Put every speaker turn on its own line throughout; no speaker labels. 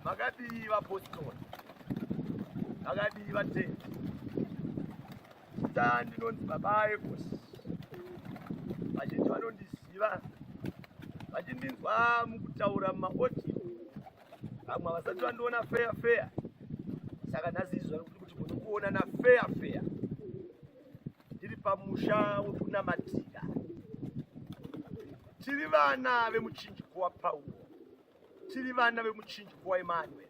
Makadii vapostori? Makadii vatendi? Zita ndinonzi Baba Egos. Vazhinji vanondiziva vachindinzwa mukutaura mumaaudio, vamwe havasati vandiona feya feya. Saka nhasi izvi vari kuti munokuonana feya feya. Ndiri pamusha wekunamatira. Tiri vana vemuchinjiko waPauro. Tiri vana vemuchinjiko waEmanuel.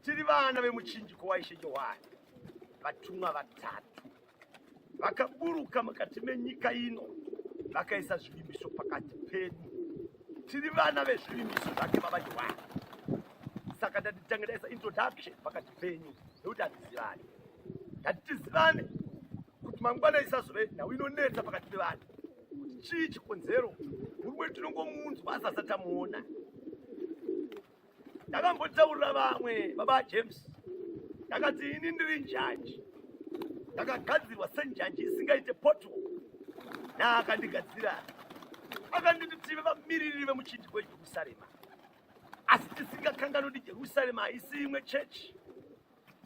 Tiri vana vemuchinjiko waIshe Johani. Vatumwa vatatu vakaburuka mukati menyika ino vakaisa zvivimbiso pakati pedu. Tiri vana vezvivimbiso zvake Baba Johani. Saka ndati tange ndaisa introduction pakati penyu nekuti hatizivane. Ngatitizivane kuti mangwana isazove nhau inonetsa pakati pevanhu. Kuti chii chikonzero murume tinongomunzwa asi asati tamuona. Ndakambotaurira vamwe baba James, ndakati ini ndiri njanji, ndakagadzirwa senjanji isingaite poto, naakandigadzira akanditi tive vamiririri vemuchinjiko weJerusarema, asi tisingakanganwi kuti Jerusarema haisi imwe chechi.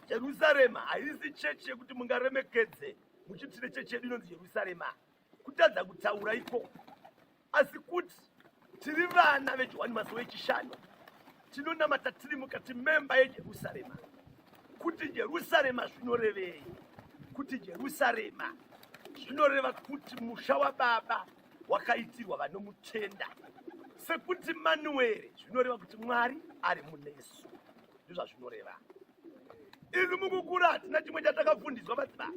Jerusarema haisi chechi yekuti mungaremekedze muchiti tine chechi yedu inonzi Jerusarema. Kutadza kutaura ikoko, asi kuti tiri vana veJohani Masowe wechishanu, tinonamata tiri mukati memba yeJerusarema. Kuti Jerusarema zvinorevei? Kuti Jerusarema zvinoreva kuti musha wababa wakaitirwa vanomutenda, sekuti Manueri zvinoreva kuti Mwari ari munesu, ndizvazvinoreva. Isu mukukura hatina chimwe chatakafundiswa madzibaba,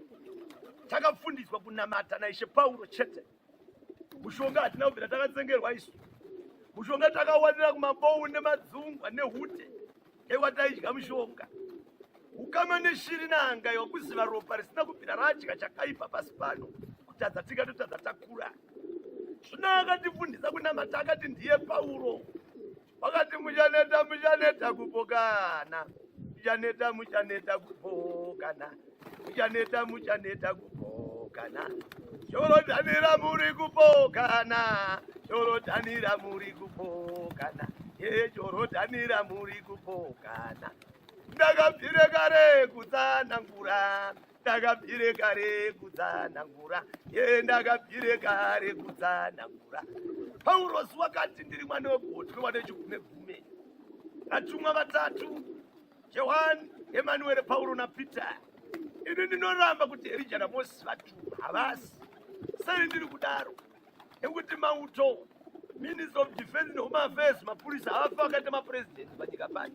takafundiswa kunamata naIshe Pauro chete. Mushonga hatina kubvira takatsengerwa isu, mushonga takawanira kumabou nemadzungwa nehute ekwataidya mushonga. Ukama neshiri n'anga yokuziva ropa risina kubvira radya chakaipa pasi pano, kutadza tingatotadza takura. Zvino akatifundisa kunamata akati ndiye Pauro. Wakati muchaneta muchaneta kupokana, muchaneta muchaneta kupokana, muchaneta muchaneta kupokana. Jorodhanira muri kupokana, Jorodhanira muri kupokana, ye Jorodhanira muri kupokana. Ndakabvire kare kutsanangura, ndakabvire kare kutsanangura, ye ndakabvire kare kutsanangura. Paurosi wakati ndiri mwana wegotwe wane chigume gume, vatumwa vatatu Johani, Emanuere, Pauro naPeter. Ini ndinoramba kuti Erija naMosesi vatumwa, havasi. Sei ndiri kudaro? Nekuti mauto, Minister of Defense neHome Affairs, mapurisa havafi vakaita mapresident panyika pano.